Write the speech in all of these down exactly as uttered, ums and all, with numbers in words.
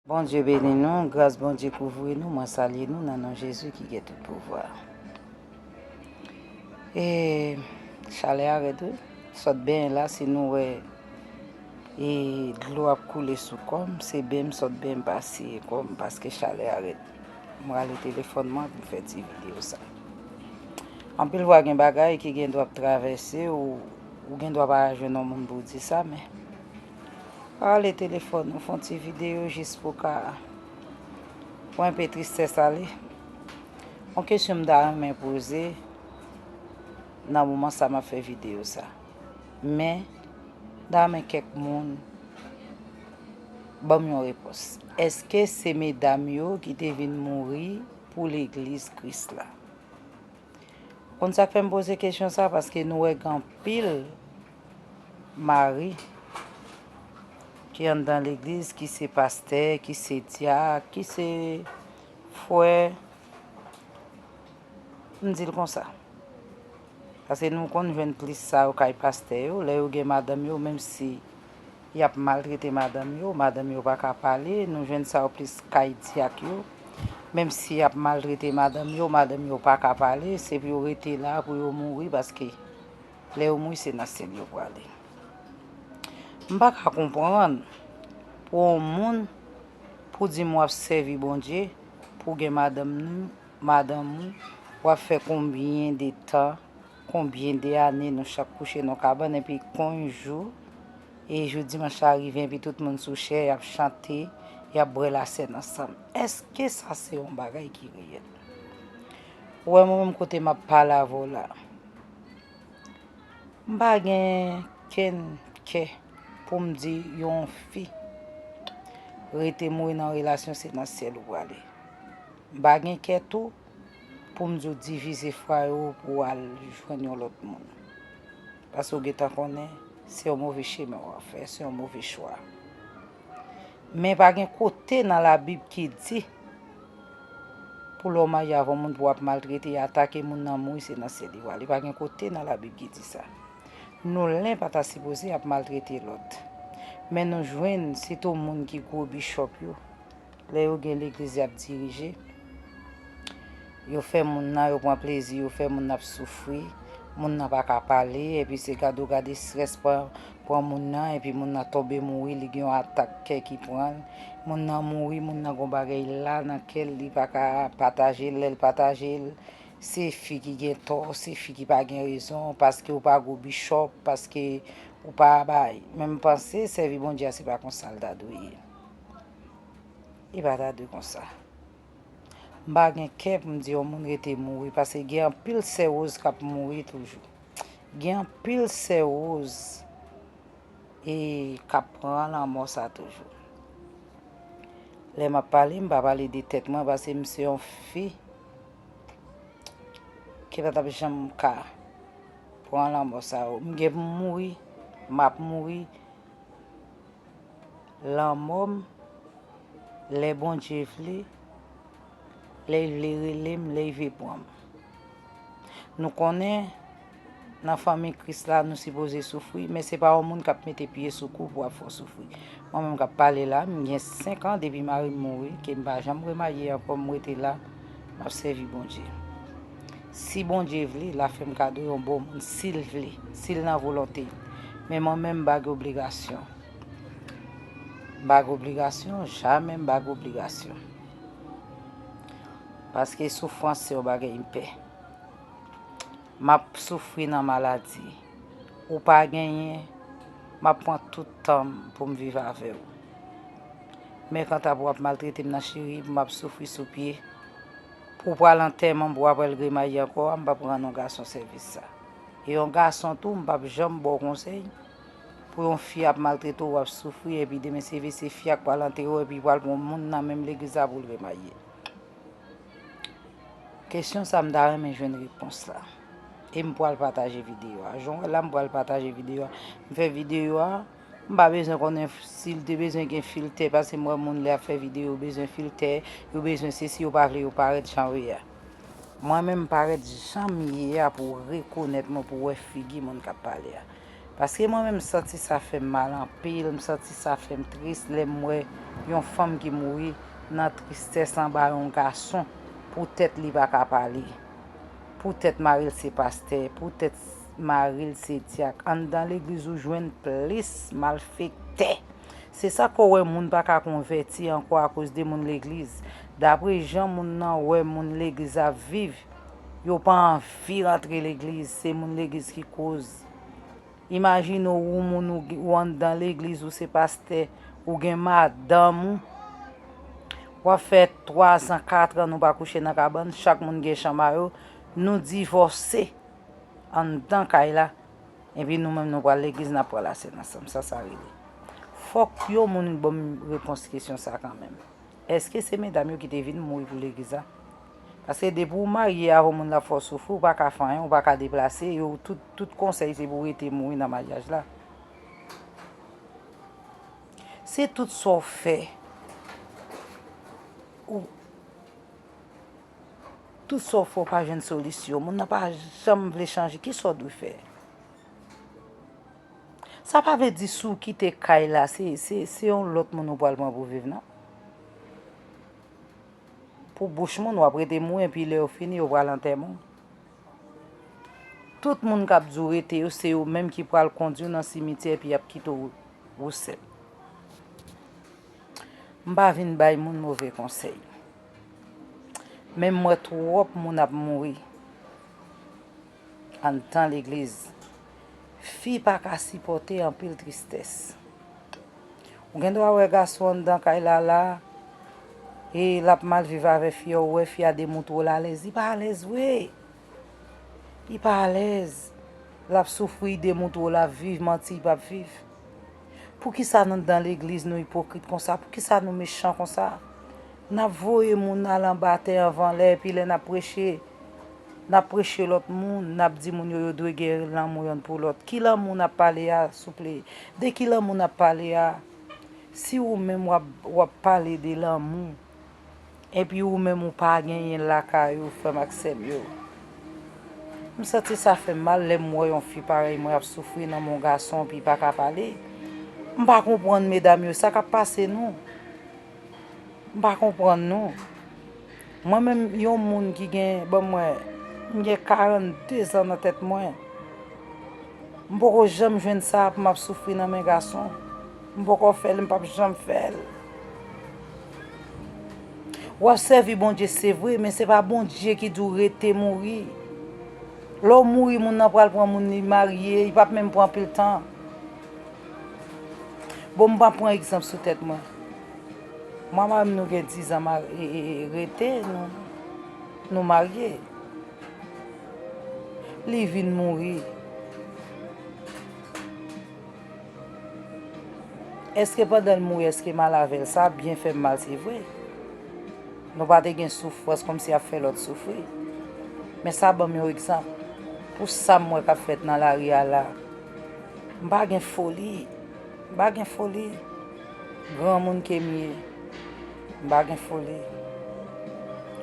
Bondye beni nou, gras Bondye kouvri nou, mwen salye nou nan non Jezi ki gen tout pouvwa. E chalè a rèd wi. Sot benyen la, si nou wè e dlo ap koule sou kò m, se benyen m sot benyen m pa siye kò m paske chalè a rèd. M rale telefòn mwen pou m fè ti videyo sa. Anpil fwa gen bagay ki gen dwa ap travèse ou, ou gen dwa pa jwenn yon moun pou w di sa, men rale telefòn ou, fè yon ti videyo jis pou w ka pran enpe tristès ale. Yon kesyon m ta renmen poze nan moman sa m ap fè videyo sa. Men, m ta renmen kèk moun ban m yon repons. Èske se medam yo ki te vin mouri pou legliz Kris la? Konn sa k fè m poze kesyon sa, paske nou wè gen anpil mari ki anndan legliz, ki se pastè, ki se dyak, ki se frè. M di l konsa. Paske nou konn jwenn plis sa yo kay pastè yo, lè yo gen madanm yo, menm si y ap maltrete madanm yo, madanm yo pa ka pale, nou jwenn sa yo plis kay dyak yo, menm si y ap maltrete madanm yo, madanm yo pa ka pale, se pou yo rete la, pou yo mouri, paske lè yo mouri, se nan syèl yo prale. M pa ka konprann pou yon moun, pou di m w ap sèvi Bondye, pou w gen madanm nou, madanm ou, w ap fè konbyen de tan, konbyen de ane nou chak kouche nan kabann, epi kon yon jou, e jou dimanch la rive, epi tout moun sou chè, y ap chante, y ap bwè lasèn ansanm. Èske sa se yon bagay ki reyèl? Ou wè mwen menm kote m ap pale avè w la. M pa gen kenn kè pou m di yon fi rete mouri nan relasyon se nan syèl ou prale. M pa gen kè tou pou m di w divize fwaye w pou w al jwenn yon lòt moun. Paske w gentan konnen se yon move chemen w ap fè, se yon move chwa. Men pa gen kote nan Labib ki di pou lè w marye avè yon moun pou w ap maltrete, atake moun nan mouri, se nan syèl li prale. Pa gen kote nan Labib ki di sa. Nou len pa ta sipoze ap maltrete lòt. Men nou jwenn sitou moun ki gwo bishòp yo, lè yo gen legliz y ap dirije, yo fè moun nan, yo pran plezi, yo fè moun nan ap soufri, moun nan pa ka pale, epi se gade w gade estrès pran, pran moun nan, epi moun nan tonbe mouri, li gen yon atak kè ki pran l. Moun nan mouri, moun nan gon bagay la nan kè l, li pa ka pataje l, lè l pataje l, se fi ki gen tò, se fi ki pa gen rezon, paske ou pa gwo bishòp, paske ou pa bay. Men m panse sèvi Bondye a se pa konsa l ta dwe ye. Li pa ta dwe konsa. M pa gen kè pou m di yon moun rete mouri, paske gen anpil sè Woz k ap mouri toujou. Gen anpil sè Woz e k ap pran lanmò sa toujou. Lè m ap pale, m pa pale de tèt mwen, paske m se yon fi ki pa t ap janm ka pran lanmò sa yo. M gen pou m mouri, m ap mouri. Lanmò m, lè Bondye vle, lè l vle rele m, lè l vle pran m. Nou konnen, nan fanmi Kris la, nou sipoze soufri, men se pa yon moun k ap mete pye sou kou pou ap fè w soufri. Mwen menm k ap pale la, m gen senk an depi mari m mouri, ke m pa janm remarye ankò, m rete la, m ap sèvi Bondye. Si Bondye vle, l a fè m kado yon bon moun, si l vle, si l nan volonte. Men mwen menm, m pa gen obligasyon. M pa gen obligasyon, jamè m pa gen obligasyon. Paske soufrans se yon bagay m pè. M ap soufri nan maladi. Ou pa genyen, m ap pran tout tan m pou m viv avè w. Men kanta pou w ap maltrete m nan cheri, pou m ap soufri sou pye, pou w pral antèman m, pou w ap al remaye ankò a, m p ap rann yon gason sèvis sa. E yon gason tou, m p ap janm ba w konsèy pou yon fi ap maltrete w, w ap soufri, epi demen se vre se fi a k pral antere w, epi pral pran yon moun nan menm legliz la pou l remaye. Kesyon sa m ta renmen jwenn repons la. E m pral pataje videyo a. Jan w wè la, m pral pataje videyo a. M fè videyo a, m pa bezwen konnen si l te bezwen gen filtè, paske m wè moun lè y ap fè videyo, yo bezwen filtè, yo bezwen sesi, yo pa vle yo parèt jan yo ye a. Mwen menm, m parèt jan m ye a pou w rekonèt mwen, pou w wè figi moun k ap pale a. Paske mwen menm, m santi sa fè m mal anpil, m santi sa fè m tris lè m wè yon fanm ki mouri nan tristès anba yon gason, poutèt li pa ka pale, poutèt mari l se pastè, poutèt mari l se dyak. Anndan legliz ou jwenn plis malfektè. Se sa k fè w wè moun pa ka konvèti ankò akoz de moun legliz. Dapre jan moun nan wè moun legliz ap viv, yo pa anvi rantre legliz, se moun legliz ki koz. Imajine w, ou moun ou, ou anndan legliz, ou se pastè, ou gen madanm ou, w ap fè twa zan, kat an nou pa kouche nan kabann, chak moun gen chanm a yo, nou divòse anndan kay la, epi nou menm nou pral legliz, n ap pral asèn ansanm, sa sa rele? Fòk yon moun ban m repons kesyon sa kanmenm. Èske se medam yo ki te vin mouri pou legliz la? Paske depi w marye avè yon moun l ap fè w soufri, ou pa ka fè anyen, ou pa ka deplase, yo tout, tout konsèy se pou w rete mouri nan maryaj la. Se tout sa w fè, ou, tout sa w fè w pa jwenn solisyon, moun nan pa janm vle chanje, kisa w dwe fè? Sa pa vle di si w kite kay la, se, se, se yon lòt moun ou pral pran pou viv, non. Pou bouch moun, w ap rete mouri, epi lè yo fini, yo pral antèman w. Tout moun k ap di w rete yo, se yo menm ki pral kondui w nan simityè, epi y ap kite w ou sèl. M pa vin bay moun move konsèy. Men m wè twòp moun ap mouri anndan legliz. Fi pa ka sipòte anpil tristès. Ou gen dwa wè gason anndan kay la la, e l ap mal viv avè fi a, ou wè fi a demoutre w l alèz. Li pa alèz vre. Li pa alèz. L ap soufri, li demoutre w l ap viv, manti li p ap viv. Poukisa n anndan legliz nou ipokrit konsa? Poukisa nou mechan konsa? N ap voye moun al anba tè anvan lè, epi lè n ap preche, n ap preche lòt moun, n ap di moun yo, yo dwe gen lanmou yonn pou lòt. Ki lanmou n ap pale a, souple? De ki lanmou n ap pale a? Si ou menm w ap, w ap pale de lanmou, epi ou menm ou pa genyen lakay ou, frè m ak sè m yo. M santi sa fè m mal lè m wè yon fi parèy mwen ap soufri nan men yon gason epi pa ka pale. M pa konprann medam yo, sa k ap pase nou. M pa konprann nou. Mwen menm, yon moun ki gen, ban m wè, m gen karannde zan nan tèt mwen. M poko janm jwenn sa pou m ap soufri nan men gason. M poko fè l, m p ap janm fè l. W ap sèvi Bondye, se vre, men se pa Bondye ki di w rete mouri. Lè w mouri, moun nan pral pran moun li marye, li p ap menm pran anpil tan. Bon, m pran, pran egzanp sou tèt mwen. Mwen ak mari m, nou gen diz an ma-, e, e, e, rete, nou, nou marye. Li vin mouri. Èske pandan l mouri, èske m al avè l? Sa byen fè m mal, se vre. Nou pa te gen soufrans kòmsi y ap fè lòt soufri. Men sa ban m yon egzanp. Pou sa m wè k ap fèt nan lari a la, m pa gen foli. M pa gen foli. Granmoun ke m ye, m pa gen foli.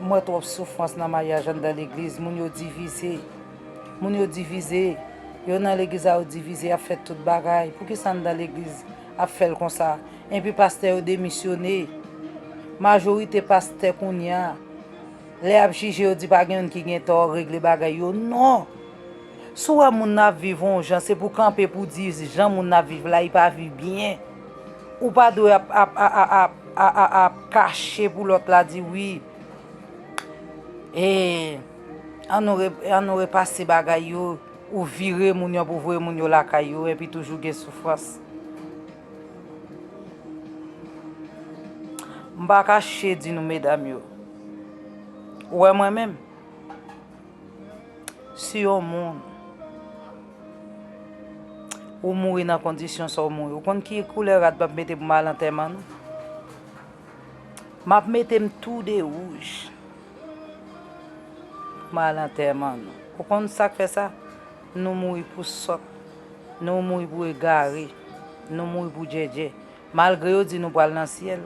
M wè twòp soufrans nan maryaj anndan legliz. Moun yo divize. Moun yo divize. Yo nan legliz la, yo divize, y ap fè tout bagay. Poukisa anndan legliz ap fè l konsa? Enpi pastè yo demisyone. Majorite pastè kounye a, lè y ap jije, yo di pa gen youn ki gen tò, regle bagay yo. Non! Si w wè moun nan ap viv yon jan, se pou kanpe pou di jan moun nan ap viv la, li pa viv byen. Ou pa dwe ap, ap, ap, ap, ap, ap, ap kache pou lòt la di wi. E, ann nou re-, ann nou repase bagay yo, ou vire moun yo pou voye moun yo lakay yo, enpi toujou gen soufrans. M pa kache di nou, medam yo. Ou wè mwen menm? Si yon moun, ou mouri nan kondisyon sa w mouri, ou konn ki koulè rad m ap mete pou m al antèman nou? M ap mete m tou de wouj pou m al antèman nou. Ou konn sa k fè sa? Nou mouri pou sòt, nou mouri pou egare, nou mouri pou djèdjè. Malgre yo di nou pral nan syèl,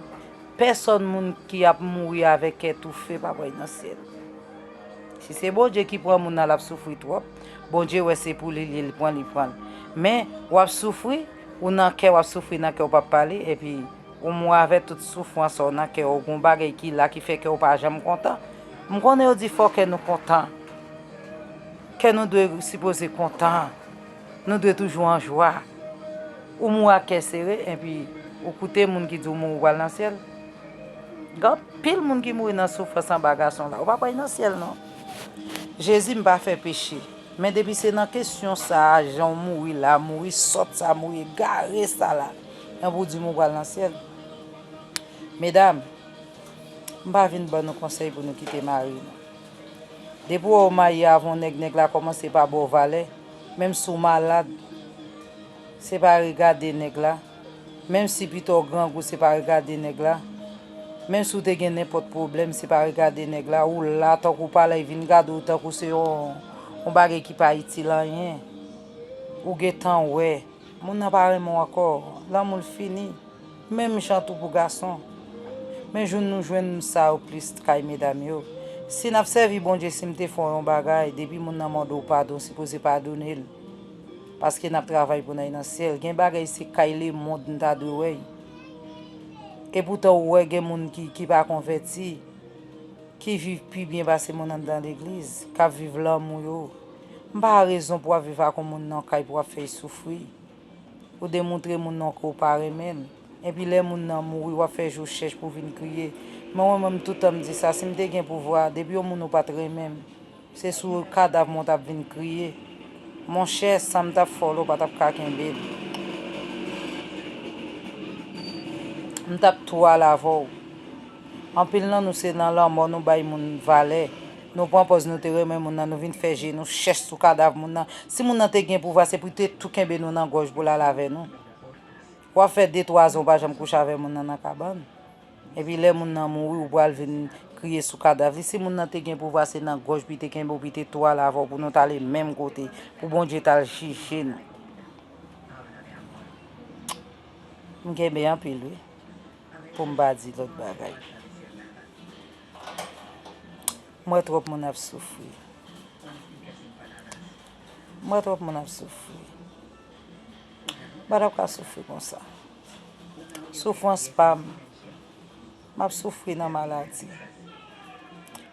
pèsòn moun ki ap mouri avèk kè toufe pa pral nan syèl. Si se Bondye ki pran moun nan, l ap soufri twòp. Bondye wè se pou li l ye, li pran, li pran l. Men, w ap soufri, ou nan kè, w ap soufri nan kè, ou p ap pale, epi ou mouri avèk tout soufrans ou nan kè, ou gon bagay ki la ki fè kè ou pa janm kontan. M konnen yo di fò kè nou kontan. Kè nou dwe sipoze kontan. Nou dwe toujou an jwa. Ou mouri ak kè sere, epi ou koute moun ki di w mouri ou pral nan syèl. Gen anpil moun ki mouri nan soufrans anba gason la. Ou pa pral nan syèl non. Jezi m pa fè peche. Men depi se nan kesyon sa a, jan w mouri la, mouri sòt sa, mouri egare sa la, enben w di m ou pral nan syèl. Medam, m pa vin ban nou konsèy pou nou kite mari nou. Depi w wè w marye avè yon nèg, nèg la kòmanse pa ba w valè, menm si w malad, se pa regade nèg la. Menm si pito w grangou, se pa regade nèg la. Menm si w te gen nenpòt pwoblèm, se pa regade nèg la. Ou la tankou w pa la, li vin gade w tankou se yon, yon bagay ki pa itil anyen. Ou gentan wè. Moun nan pa renmen w ankò. Lanmou l fini. Menm jan tou pou gason. Men jou n nou jwenn sa yo plis kay medam yo. Si n ap sèvi Bondye, si m te fè w yon bagay, depi moun nan mande w padon, w sipoze padone l. Paske n ap travay pou n al nan syèl. Gen bagay se kay lemonn n ta dwe wè y. Epoutan ou wè gen moun ki, ki pa konvèti, ki viv pi byen pase moun anndan legliz, k ap viv lanmou yo. M pa rezon pou w ap viv ak yon moun nan kay pou w ap fè l soufri. Ou demoutre moun nan ke w pa renmen l. Epi lè moun nan mouri, w ap fè je w chèch pou w vin kriye. Men mwen menm, toutan m di sa, si m te gen pouvwa, depi yon moun ou pa t renmen m, se sou kadav mwen w t ap vin kriye. Monchè, sa m t ap fè w la, w pa t ap ka kenbe l. M t ap tou al avè w. Anpil nan nou se nan lanmò nou bay moun valè. Nou pran pòz nou te renmen moun nan, nou vin fè je nou chèch sou kadav moun nan. Si moun nan te gen pouvwa, se pou l te tou kenbe nou nan gòj pou l al avè nou. W ap fè de, twa zan w pa janm kouche avè moun nan nan kabann. Epi lè moun nan mouri, ou pral vin kriye sou kadav li. Si moun nan te gen pouvwa, se nan gòj pou l te kenbe w, pou l te tou al avè w, pou nou t ale menm kote, pou Bondye t al jije nou. M kenbe anpil, wi, pou m pa di lòt bagay. M wè twòp moun ap soufri. M wè twòp moun ap soufri. M pa t ap ka soufri konsa. Soufrans pa m. M ap soufri nan maladi.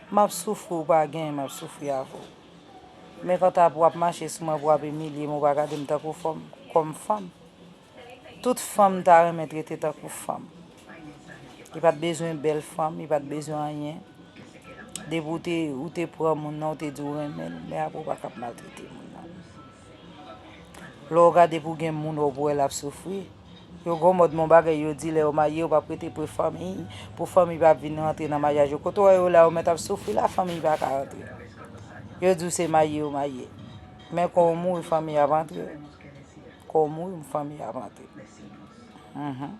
M ap soufri ou pa genyen, m ap soufri avè w. Men kanta pou w ap mache sou mwen, pou w ap imilye m, ou pa gade m tankou fanm, kòm fanm. Tout fanm ta renmen trete tankou fanm. Li pa t bezwen bèl fanm, li pa t bezwen anyen. Depi w te, ou te pran moun nan, ou te di w renmen l, men apre w pa ka ap maltrete moun nan. Lè w gade pou gen moun wè w pou wè l ap soufri. Yo gon mòd, men yon bagay yo di, lè yo marye, yo p ap rete pre fanmi, pou fanmi pa vin rantre nan maryaj yo. Kote w wè yo la, yo mèt ap soufri la, fanmi pa ka rantre. Yo di w se marye yo marye. Men kon w mouri, fanmi ap antre. Kon w mouri, fanmi ap antre. Mhm.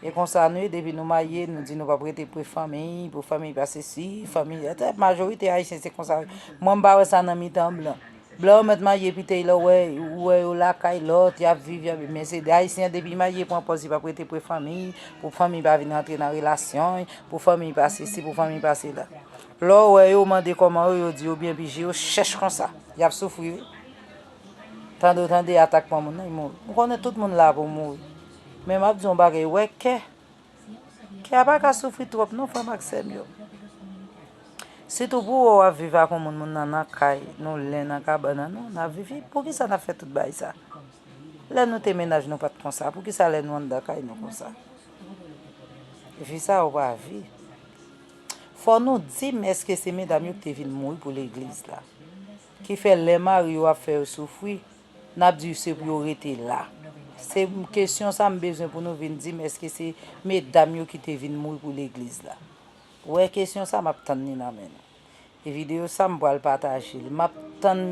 E konsa nou ye, depi nou marye, nou di nou p ap rete pre fanmi, pou fanmi pa sesi, fanmi, majorite Ayisyen se konsa. Mwen, m pa wè sa nan mitan blan. Blan yo mèt marye, epi te lè w wè, ou wè yo lakay lòt, y ap viv, y ap, men se Ayisyen, depi marye, pran pòz, li p ap rete pre fanmi, pou fanmi pa vin rantre nan relasyon, pou fanmi pa sesi, pou fanmi pa sela. Lè w wè yo mande kòman yo, yo di yo byen, epi je yo chèch konsa. Y ap soufri, wi. Tande w tande atak pran moun nan, li mouri. M konnen tout moun la pou mouri. Men m ap di yon bagay, wè kè. Kè a pa ka soufri twòp non, frè m ak sè m yo. Sitou pou w wè w ap viv ak yon moun, moun nan nan kay, nou len nan kabann an, nou, n ap viv. Poukisa n ap fè tout bagay sa? Lè nou te mennaj, nou pa t konsa. Poukisa lè nou anndan kay, nou konsa? Vi sa yo pa vi. Fò nou di m, èske se medam yo ki te vin mouri pou legliz la? Ki fè lè mari yo ap fè yo soufri, n ap di se pou yo rete la. Se kesyon sa m bezwen pou nou vin di m, èske se medam yo ki te vin mouri pou legliz la? Wè kesyon sa, m ap tann li nan men nou. E videyo sa, m pral pataje li. M ap tann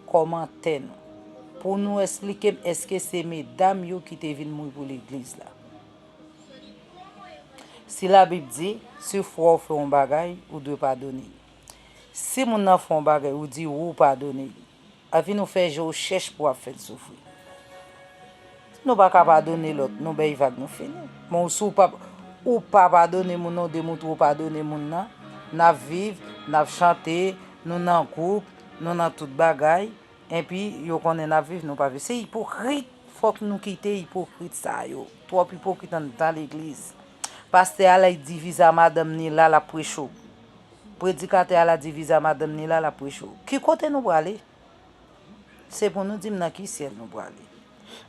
kòmantè nou. Pou nou esplike m, èske se medam yo ki te vin mouri pou legliz la? Si Labib di, si frè w fè yon bagay, ou dwe padone li. Si moun nan fè yon bagay, ou di ou padone li. Epi nou fè je w chèch pou w ap fè l soufri. Si nou pa ka padone lòt, nou bay vag, nou fini. Men si w pa, ou pa padone moun nan, ou demoutre ou padone moun nan, n ap viv, n ap chante, nou nan gwoup, nou nan tout bagay. Enpi, yo konnen n ap viv, nou pa viv. Se ipokrit. Fòk nou kite ipokrit sa yo. Twòp ipokrit anndan legliz. Pastè a, lè l di viza madanm ni la, l ap preche w. Predikatè a, l a di viza madanm ni la, l ap preche w. Ki kote nou prale? Se pou nou di m nan ki syèl nou prale.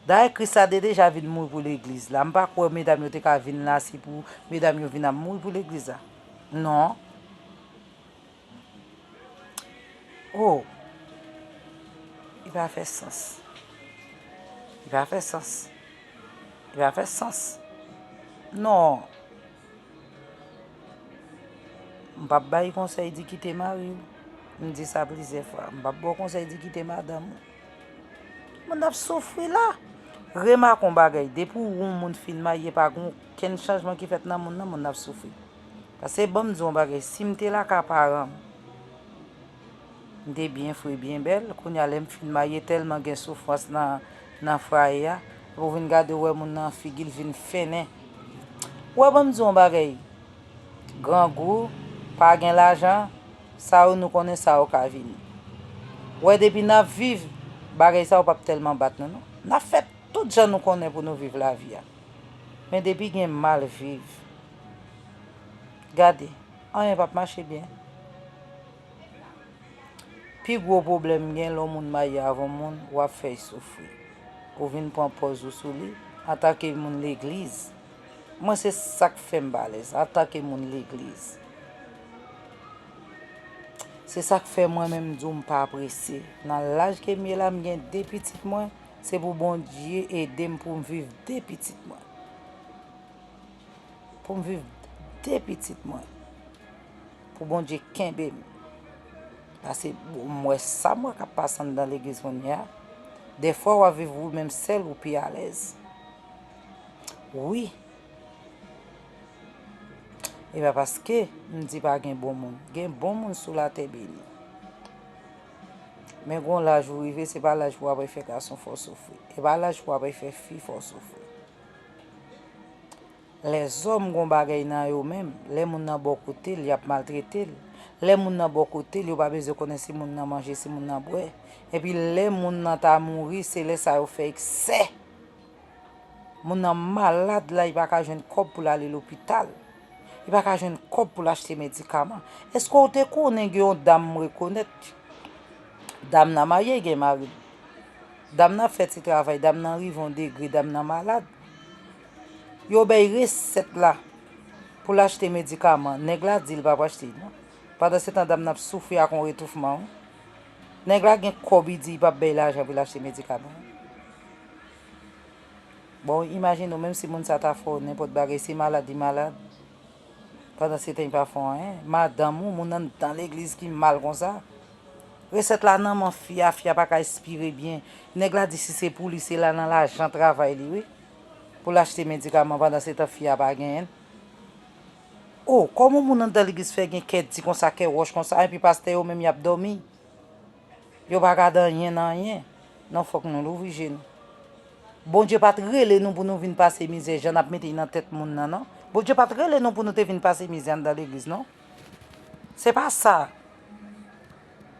Dayè, Kris la te deja vin mouri pou legliz la. M pa kwè medam yo te ka vin la, se pou medam yo vin ap mouri pou legliz la. Non. Oh! Li pa fè sans. Li pa fè sans. Li pa fè sans. Non. M p ap bay konsèy di kite mari w. M di sa plizyè fwa. M p ap ba w konsèy di kite madanm ou. Moun ap soufri la. Remake yon bagay, depi yon moun fin marye, pa gen okenn chanjman ki fèt nan moun nan, moun nan ap soufri. Paske ban m di w yon bagay, si m te lakay paran m, m te byen fre, byen bèl, kounye a lè m fin marye tèlman gen soufrans nan, nan fwaye a, epi w vin gade w wè moun nan figi l vin fennen. W wè ban m di w yon bagay, grangou, pa gen lajan, sa yo nou konnen sa yo ka vini. W wè depi n ap viv, bagay sa yo p ap tèlman bat nou non. N ap fè tout jan nou konnen pou nou viv lavi a. Men depi gen mal viv, gade, anyen p ap mache byen. Pi gwo pwoblèm gen lè yon moun marye avè yon moun, w ap fè l soufri. Ou vin pran pòz ou sou li, antanke moun legliz. Mwen se sa k fè m balèz, antanke moun legliz. Se sa k fè mwen menm m di w m pa prese. Nan laj ke m ye la, m gen de pitit mwen, se pou Bondye ede m pou m viv de pitit mwen. Pou m viv de pitit mwen. Pou Bondye kenbe m. Paske m wè sa m wè k ap pase anndan legliz kounye a. Dèfwa w ap viv ou menm sèl ou pi alèz. Wi. E pa paske m di pa gen bon moun. Gen bon moun sou latè beni. Men gon laj ou rive, se pa laj pou w ap fè gason fè w soufri. E pa laj pou w ap fè fi fè w soufri. Lèzòm gon bagay nan yo menm, lè moun nan bò kote l, y ap maltrete l. Lè moun nan bò kote l, yo pa bezwen konnen si moun nan manje, si moun nan bwè. Epi lè moun nan ta mouri, se lè sa yo fè eksè. Moun nan malad la, li pa ka jwenn kòb pou l ale lopital. Li pa ka jwenn kòb pou l achte medikaman. Èske w te konnen gen yon dam m rekonèt? Dam nan marye, gen mari l. Dam nan ap fè ti travay, dam nan rive yon degre, dam nan malad. Yo bay resèt la pou l achte medikaman. Nèg la di l p ap achte non. Pandansetan, dam nan ap soufri ak yon retoufman, wi. Nèg la gen kòb, li di li p ap bay lajan pou l achte medikaman. Bon, imajine w, menm si moun sa ta fè w nenpòt bagay, si malad, li malad. Pandansetan, li pa fè w anyen. Madanm ou, moun anndan legliz ki mal konsa. Resèt la nan men fi a, fi a pa ka espire byen. Nèg la di si se pou li, se la nan lajan travay li, wi. Pou l achte medikaman, pandansetan, fi a pa genyen l. O, kòman moun anndan legliz fè gen kè di konsa, kè wòch konsa, enpi pastè yo menm y ap dòmi? Yo pa gade anyen nan anyen. Non, fòk nou louvri je nou. Bondye pa t rele nou pou nou vin pase mizè jan n ap mete nan tèt moun nan, non. Bondye pa t rele nou pou nou te vin pase mizè anndan legliz, non. Se pa sa.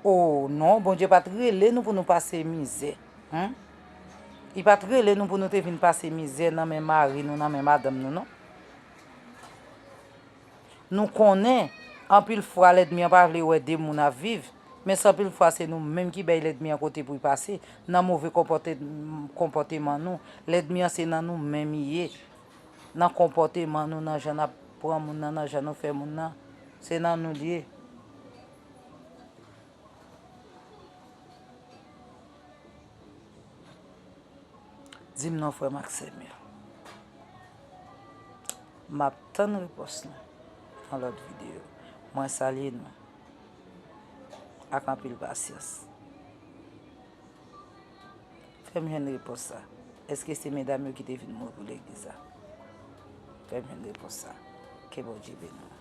O, non, Bondye pa t rele nou pou nou pase mizè. Hen? Li pa t rele nou pou nou te vin pase mizè nan men mari nou, nan men madanm nou, non. Nou konnen, anpil fwa lènmi an pa vle wè de moun ap viv, men se anpil fwa se nou menm ki bay lènmi an kote pou l pase, nan move konpòte-, konpòteman nou. Lènmi an se nan nou menm li ye, nan konpòteman nou, nan jan n ap pran moun nan, nan jan nou fè moun nan, se nan nou l ye. Di m non, frè m ak sè m yo. M ap tann repons nou nan lòt videyo. Mwen salye nou ak anpil pasyans. Fè m jwenn repons sa. Èske se medam yo ki te vin mouri pou legliz la? Fè m jwenn repons sa. Ke Bondye beni w.